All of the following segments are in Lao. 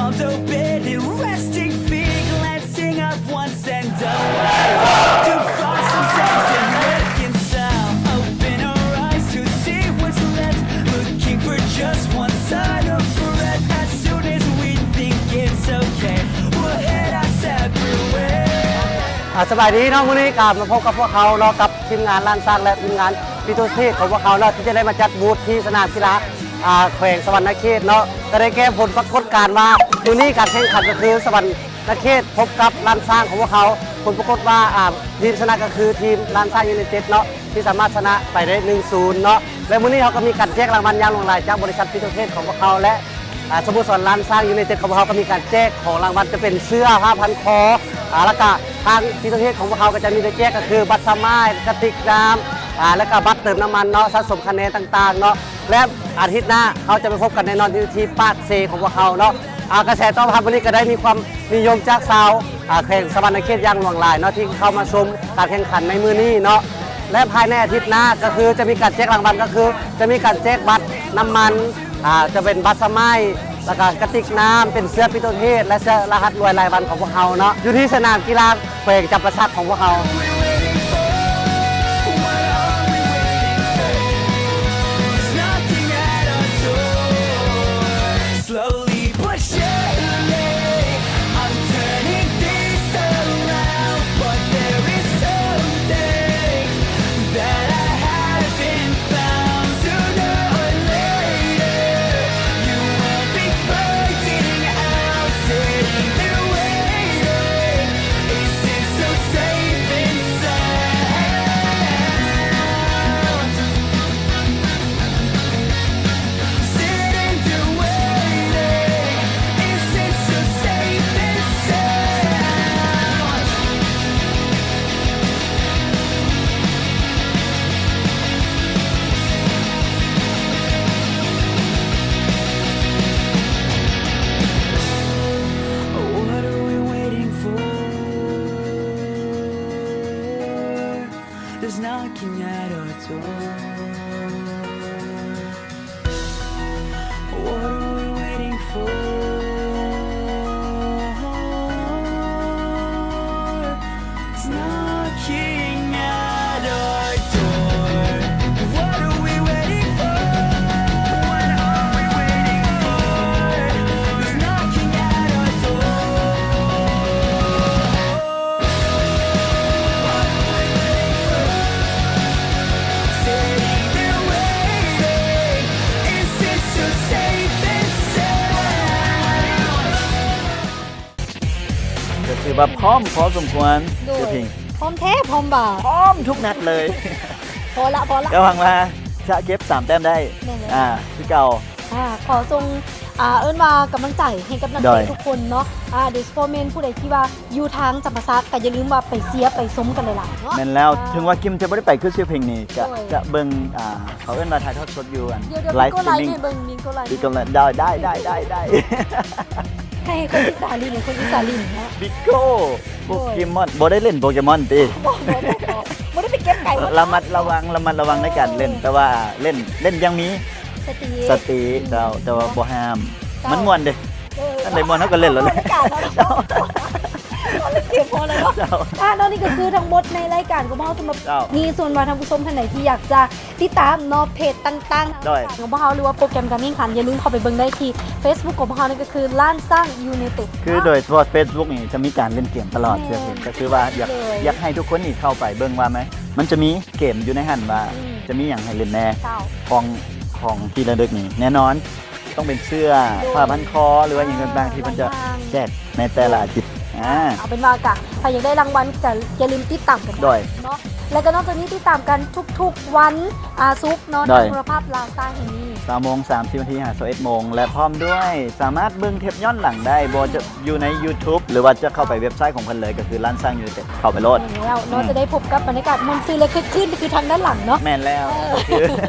Arms open and resting feet, glancing up once and away. To find some sense and reconcile. Open her eyes to see what's left. Looking for just one sign of breath. As soon as we think it's okay, we'll head our separate ways. ອ່າ ສະບາຍດີເນາະ, ມື້ນີ້ກໍມາພົບກັບພວກເຮົາເນາະ ກັບທີມງານລ້ານຊ້າງ ແລະ ທີມງານ Future Stage ຂອງພວກເຮົາເນາະ ທີ່ຈະໄດ້ມາຈັດບູດທີ່ສະໜາມກິລາ ອ່າ ແຂວງສະຫວັນນະເຂດເນາະ, ກໍໄດ້ແກ້ຜົນປາກົດການວ່າ ມື້ນີ້ການແຂ່ງຂັນກໍຄືສະຫວັນນະເຂດພົບກັບລ້ານຊ້າງຂອງພວກເຮົາ. ຜົນປາກົດວ່າ ອ່າ ທີມຊະນະກໍຄືທີມລ້ານຊ້າງຢູໄນເຕັດເນາະ ທີ່ສາມາດຊະນະໄປໄດ້ ໜຶ່ງສູນ ເນາະ. ແລະ ມື້ນີ້ເຮົາກໍມີການແຈກລາງວັນຢ່າງຫຼວງຫຼາຍຈາກບໍລິສັດ Future Stage ຂອງພວກເຮົາ ແລະ ອ່າ ສະໂມສອນລ້ານຊ້າງຢູໄນເຕັດຂອງພວກເຮົາກໍມີການແຈກຂອງລາງວັນ ຈະເປັນເສື້ອ ຜ້າພັນຄໍ ອ່າ ແລ້ວກະທາງ Future Stage ຂອງພວກເຮົາກໍຈະມີໄດ້ແຈກ ກໍຄືບັດສະໝາຍ ກະຕິກນ້ຳ ອ່າ ແລ້ວກະບັດເຕີມນ້ຳມັນເນາະ ສະສົມຄະແນນຕ່າງໆເນາະ. ແລະ ອາທິດໜ້າເຮົາຈະໄປພົບກັນແນ່ນອນທີ່ ທີ່ປາກເຊຂອງພວກເຮົາເນາະ. ອ່າ ກະແສຕອບຮັບມື້ນີ້ກໍໄດ້ມີຄວາມນິຍົມຈາກຊາວ ອ່າ ແຂວງສະຫວັນນະເຂດຢ່າງຫຼວງຫຼາຍເນາະ ທີ່ເຂົ້າມາຊົມການແຂ່ງຂັນໃນມື້ນີ້ເນາະ. ແລະ ພາຍໃນອາທິດໜ້າກໍຄືຈະມີການແຈກລາງວັນ ກໍຄືຈະມີການແຈກບັດນ້ຳມັນ ອ່າ ຈະເປັນບັດສະໝາຍ ແລ້ວກະກະຕິກນ້ຳ ເປັນເສື້ອ Future Stage ແລະ ເສື້ອລະຫັດລວຍລາຍວັນຂອງພວກເຮົາເນາະ ຢູ່ທີ່ສະໜາມກິລາແຂວງຈຳປາສັກຂອງພວກເຮົາ. Slowly but surely, I'm turning this around, but there is something that I haven't found. Sooner or later, you won't be fighting. I'll sit here waiting. Is it so safe and sound? Sitting there waiting. Is it so safe and sound? What are we waiting for? There's knocking at our door. What are we waiting for? It's knocking at our door. What are we waiting for? What are we waiting for? It's knocking at our door. Sitting there waiting. Is it so safe and sound? ກໍຖືວ່າພ້ອມພໍສົມຄວນ ໂດຍ ເສື້ອພິງ ພ້ອມແທ້ພ້ອມວ່າ ພ້ອມທຸກນັດເລີຍ. ພໍລະ ພໍລະ ກໍຫວັງວ່າຈະເກັບສາມແຕ້ມໄດ້ ແມ່ນແລ້ວ ອ່າ ຄືເກົ່າ. ອ່າ ຂໍສົ່ງ ອ່າ ເອີ້ນວ່າກຳລັງໃຈໃຫ້ກັບນັກເຕະ ໂດຍ ທຸກຄົນເນາະ ອ່າ ໂດຍສະເພາະແມ່ນຜູ້ໃດທີ່ວ່າຢູ່ທາງຈຳປາສັກ ກໍຢ່າລືມວ່າໄປເຊຍໄປຊົມກັນຫຼາຍໆເນາະ. ແມ່ນແລ້ວ ອ່າ ເຖິງວ່າກິມຈະບໍ່ໄດ້ໄປຄືເສື້ອພິງນີ້ ກໍ ໂດຍ ຈະເບິ່ງ ອ່າ ເຂົາເອີ້ນວ່າຖ່າຍທອດສົດຢູ່ ອັນ ດຽວ ໄລຟ໌ສະຕຣີມມິງ ໃຫ້ເບິ່ງ ມີກົດໄລ ໄດ້ ໄດ້ ໄດ້ ໄດ້ ໃຫ້ຄົນອີສານຫຼິ້ນ ໃຫ້ຄົນອີສານຫຼິ້ນເນາະ. ບິໂກ້ ໂປເກມອນ ບໍ່ໄດ້ຫຼິ້ນໂປເກມອນຕິ? ບໍ່ ບໍ່ ບໍ່ ບໍ່ ບໍ່ໄດ້ໄປເກັບໄກ່ ລະມັດລະວັງ ລະມັດລະວັງໃນການຫຼິ້ນ ເອີ ແຕ່ວ່າຫຼິ້ນ ຫຼິ້ນຢ່າງມີສະຕິ ສະຕິ ອືມ ເຈົ້າ ແຕ່ວ່າບໍ່ຫ້າມ ເຈົ້າ ມັນມ່ວນເດ້ ເອີ ອັນໃດມ່ວນເຮົາກໍຫຼິ້ນໂລດແຫຼະ ເຈົ້າ ເຈົ້າ ເຈົ້າ ເຈົ້າ ເຈົ້າ ອ່າ ເນາະ ນີ້ກໍຄືທັງໝົດໃນລາຍການຂອງພວກເຮົາສຳລັບ ເຈົ້າ ນີ້ ສ່ວນວ່າທ່ານຜູ້ຊົມທ່ານໃດທີ່ຢາກຈະ ຕິດຕາມເນາະ ເພຈຕ່າງໆ ໂດຍ ຂອງພວກເຮົາ ຫຼືວ່າໂປຣແກຣມການແຂ່ງຂັນ ຢ່າລືມເຂົ້າໄປເບິ່ງໄດ້ທີ່ເຟສບຸກຂອງພວກເຮົາ ນັ້ນກໍຄືລ້ານຊ້າງຢູໄນເຕັດ ຄື ເນາະ ໂດຍສະເພາະເຟສບຸກນີ້ຈະມີການຫຼິ້ນເກມຕະຫຼອດ ແມ່ນ ເທື່ອເຫັນ ກໍຄືວ່າຢາກ ເລີຍ ຢາກໃຫ້ທຸກຄົນນີ້ເຂົ້າໄປເບິ່ງວ່າ ມັນ ມັນຈະມີເກມຢູ່ໃນຫັ້ນວ່າ ອືມ ຈະມີຫຍັງໃຫ້ຫຼິ້ນແດ່ ເຈົ້າ ຂອງ ຂອງທີ່ລະລຶກນີ້ແນ່ນອນ ຕ້ອງເປັນເສື້ອ ໂດຍ ຜ້າພັນຄໍ ຫຼືວ່າຫຍັງຕ່າງໆ ທີ່ເພິ່ນຈະແຈກໃນແຕ່ລະອາທິດ ອ່າ ເອົາເປັນວ່າກະ ໃຜຢາກໄດ້ລາງວັນກະຢ່າລືມຕິດຕາມກັນ ໂດຍ ເນາະ ແລະກະນອກຈາກນີ້ຕິດຕາມກັນທຸກໆວັນ ອາ ສຸກເນາະ ໂດຍ ທາງໂທລະພາບລາວສະຕາ ແຫ່ງນີ້ ຊາວໂມງສາມສິບນາທີ ຫາ ຊາວເອັດໂມງ ແລະພ້ອມດ້ວຍສາມາດເບິ່ງເທບຍ້ອນຫຼັງໄດ້ ບໍ່ວ່າຈະຢູ່ໃນຢູທູບ ຫຼືວ່າຈະເຂົ້າໄປເວັບໄຊຂອງເພິ່ນເລີຍ ກໍຄືລ້ານຊ້າງຢູໄນເຕັດ ເຂົ້າໄປໂລດ ແມ່ນແລ້ວເນາະ ອືມ ຈະໄດ້ພົບກັບບັນຍາກາດມ່ວນຊື່ນ ແລະຄຶກຄື້ນ ຄືທາງດ້ານຫຼັງເນາະ ແມ່ນແລ້ວ ເອີ ຄື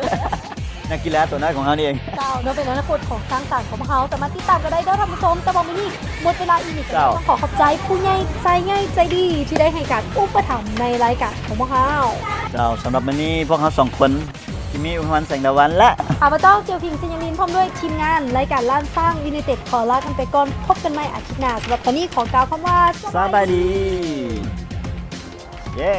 ນັກກິລາຕົວນ້ອຍຂອງເຮົານີ້ເອງ ເຈົ້າ ເນາະ ເປັນອະນາຄົດຂອງຊ້າງສານຂອງພວກເຮົາ ສາມາດຕິດຕາມກັນໄດ້ເດີທ່ານຜູ້ຊົມ ແຕ່ວ່າມື້ນີ້ໝົດເວລາອີກແລ້ວ ເຈົ້າ ຕ້ອງຂໍຂອບໃຈຜູ້ໃຫຍ່ໃຈໃຫຍ່ໃຈດີ ທີ່ໄດ້ໃຫ້ການອຸປະຖຳໃນລາຍການຂອງພວກເຮົາ ເຈົ້າ ສຳລັບມື້ນີ້ພວກເຮົາສອງຄົນ ມີອຸພະວັນ ແສງດາວັນ ແລະ ຂ້າພະເຈົ້າ ສຽວຜິງ ໄຊຍາລິນ ພ້ອມດ້ວຍທີມງານລາຍການລ້ານຊ້າງ United ຂໍລາກັນໄປກ່ອນ. ພົບກັນໃໝ່ອາທິດໜ້າ. ສຳລັບຕອນນີ້ຂໍກ່າວຄຳວ່າ ສະບາຍດີ. ເຢ້.